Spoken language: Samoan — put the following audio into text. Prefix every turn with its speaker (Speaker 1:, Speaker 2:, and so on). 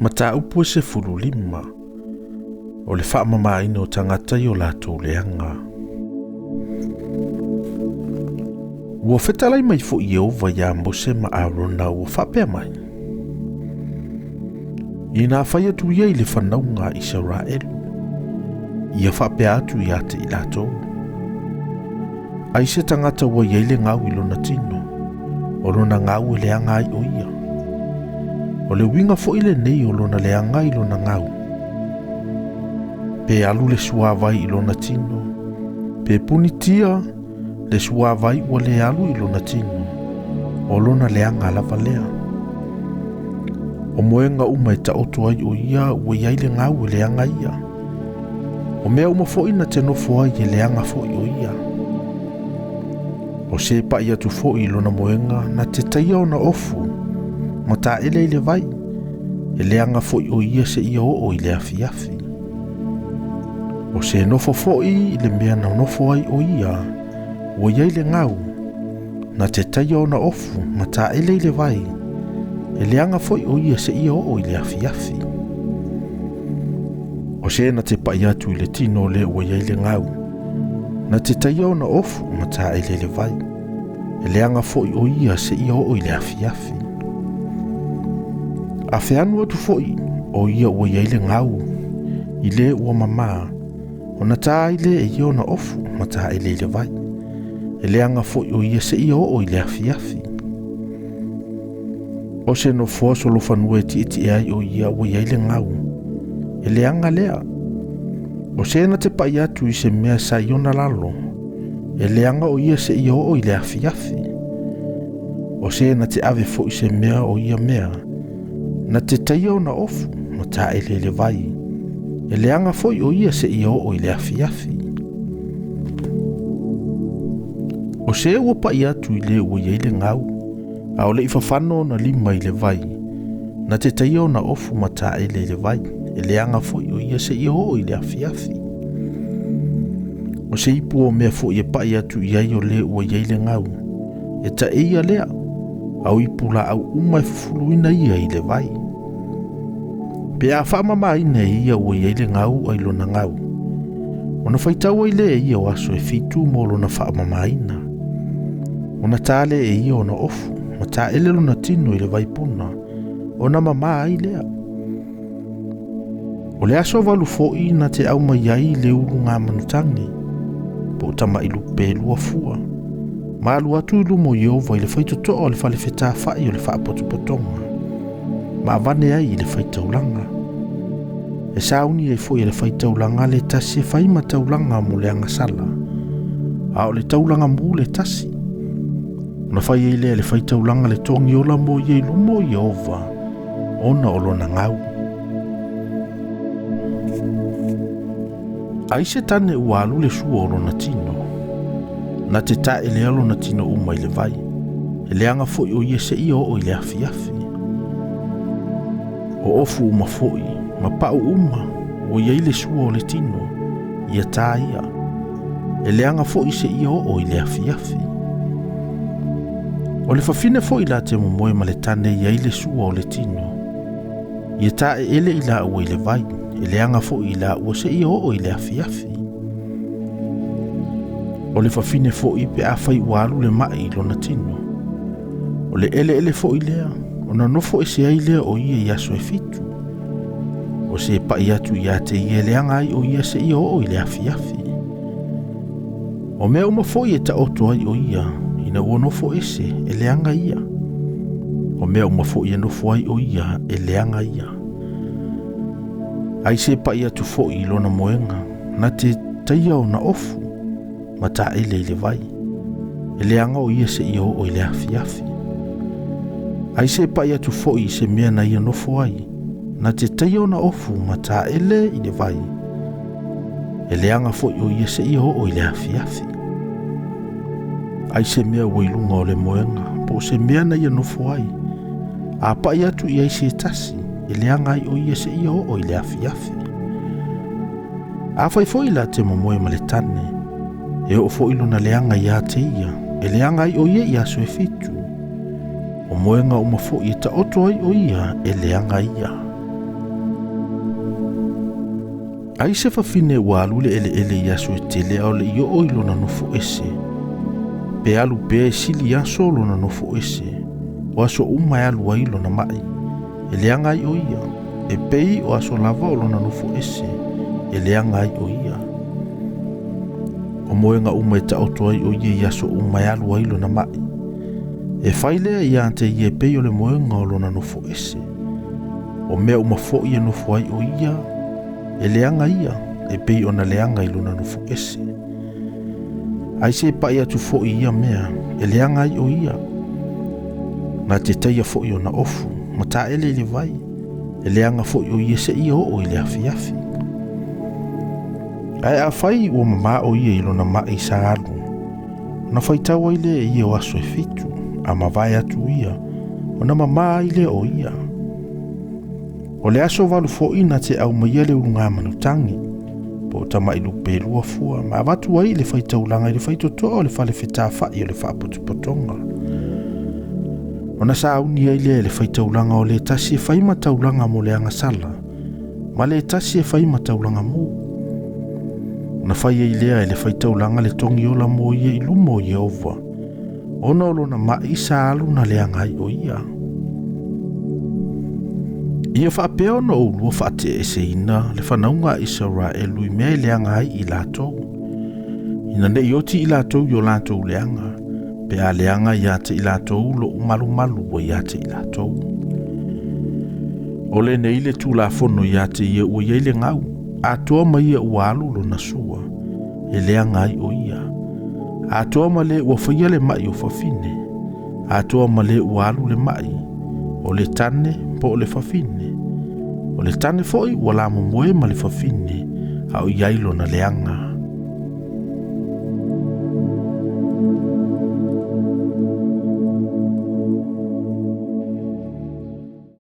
Speaker 1: Mataupu e 15, o le faamamaina o tagata i o latou leaga. Ua fetalai mai foi Ieova iā Mose ma Arona ua faapea mai, Ina fai atu ia i le fanauga a Isaraelu, ia faapea atu ia te i latou, Ai se tagata ua i ai le gau i lona tino, o lona gau e leaga ai o ia. O le uiga foi lenei o lona leaga i lona gau. Pe alu le suavai i lona tino, pe punitia le suavai ua le alu i lona tino, o lona leaga lava lea. O moega uma e taoto ai o ia ua i ai le gau e leaga ia. O mea uma foi na te nofo ai e leaga foi o ia. O se pa'i atu foi i lona moega na te taia ona ofu ma taele i le vai, e leaga foi o ia seia oo i le afiafi. O se nofo foi i le mea na nofo ai o ia ua i ai le gau, na te taia ona ofu ma taele i le vai, e leaga foi o ia seia oo i le afiafi. O se na te pa'i atu i le tino o le ua i ai le gau, na te taia ona ofu ma taele i le vai, e leaga foi o ia seia oo i le afiafi. A feanu atu foi o ia ua i ai le gau i le ua mamā, ona ta ai lea e ia ona ofu ma taele i le vai, e leaga foi o ia seia oo i le afiafi. O se nofoa solofanua e tietie ai o ia ua i ai le gau, e leaga lea. O se na te pa'i atu i se mea sa i ona lalo, e leaga o ia seia oo i le afiafi. O se na te ave foi se mea o ia mea, na te taia ona ofu ma taele i le vai, e leaga foi o ia seia oo i le afiafi. O se ua pa'i atu i le ua i ai le gau, a o le i fafano ona lima i le vai, na te taia ona ofu ma taele i le vai, e leaga foi o ia seia oo i le afiafi. O se ipu o mea foi e pa'i atu i ai o le ua i ai le gau, e taeia lea, a o ipu laau uma e fufuluina ia i le vai. Pe a faamamaina e ia ua i ai le gau ai lona gau, ona faitau ai lea e ia o aso e 7 mo lona faamamaina. Ona ta lea e ia ona ofu, ma taele lona tino i le vaipuna, ona mamā ai lea. O le aso 8 foi na te aumai ai le uluga manutagi, po o tama'i lupe 2 fua, ma alu atu i luma o Ieova i le faitotoa o le fale fetafa'i o le faapotopotoga, ma avane ai i le faitaulaga. E sauni ai foi e le faitaulaga le tasi e fai ma taulaga mo le agasala, a o le taulaga mu le tasi. Ona fai ai lea e le faitaulaga le togi ola mo ia i luma o Ieova, ona o lona gau. Ai se tane ua alu le sua o lona tino, na te taelea lona tino uma i le vai, e leaga foi o ia seia oo i le afiafi. O ofu uma foi, ma pau uma, ua i ai le sua o le tino, ia tā ia, e leaga foi seia oo i le afiafi. O le fafine foi la te momoe ma le tane i ai le sua o le tino, ia taeele i laua i le vai, e leaga foi i laua seia oo i le afiafi. O le fafine foi pe a fai ua alu le ma'i i lona tino, o le eleele foi lea, ona nofo ese ai lea o ia i aso e 7. O se pa'i atu ia te ia e leaga ai o ia seia oo i le afiafi. O mea uma foi e taoto ai o ia, ina ua nofo ese, e leaga ia. O mea uma foi e nofo ai o ia, e leaga ia. Ai se pa'i atu foi i lona moega, na te taia ona ofu, ma taele i le vai, e leaga o ia seia oo i le afiafi. Ai se pa'i atu foi i se mea na ia nofo ai, na te taia ona ofu ma taele i le vai, e leaga foi o ia seia oo i le afiafi. Ai se mea ua i luga o le moega, po o se mea na ia nofo ai, a pa'i atu i ai se tasi, e leaga ai o ia seia oo i le afiafi. A fai foi la te momoe ma le tane, e oo foi lona leaga ia te ia, e leaga ai o ia i aso e 7. O moega uma foi e taoto ai o ia, e leaga ia. Ai se fafine ua alu i le eleele i aso e tele a o le i oo i lona nofo ese, pe alu pea e sili aso o lona nofo ese, o aso uma e alu ai lona mai, e leaga ai o ia, e pei o aso lava o lona nofo ese, e leaga ai o ia. O moega uma e taoto ai o ia i aso uma e alu ai lona mai, e fai lea ia te ia e pei o le moega o lona nofo ese. O mea uma foi e nofo ai o ia, e leaga ia, e pei ona leaga i lona nofo ese. Ai se pai atu foi ia mea, e leaga ai o ia. Na te taia foi ona ofu, ma taele i le vai, e leaga foi o ia seia oo i le afiafi. Ae afai ua mamā o ia i lona mai sa alu, ona faitau ai lea e ia o aso e 7, a mavae atu ia, ona mamā ai lea o ia. O le aso 8 foi na te aumaia le ulugamanutagi, po o tamai lupe 2 fua, ma avatu ai le faitaulaga i le faitotoa o le fale fetafai o le faapotopotoga. Ona sauni ai lea i le faitaulaga o le tasi e fai ma taulaga mo le agasala, ma le tasi e fai ma taulaga mu. Ona fai ai lea e le faitaulaga le togiola mo ia i luma o Ieova, ona o lona mai sa alu na leaga ai o ia. Ia faapea ona oulua faateeseina le fanauga a Isaraelu i mea e leaga ai i latou, ina nei oti i latou i o latou leaga, pe a leaga ia te i latou lou malumalu ua ia te i latou. O lenei le Tulafono ia te ia ua i ai le gau, atoa ma ia ua alu lona sua, e leaga ai o ia. Atoa ma le ua faia le mai o fafine, atoa ma le ua alu le mai, o le tane po o le fafine. O le tane foi ua lamomoe ma le fafine, a o i ai lona leaga.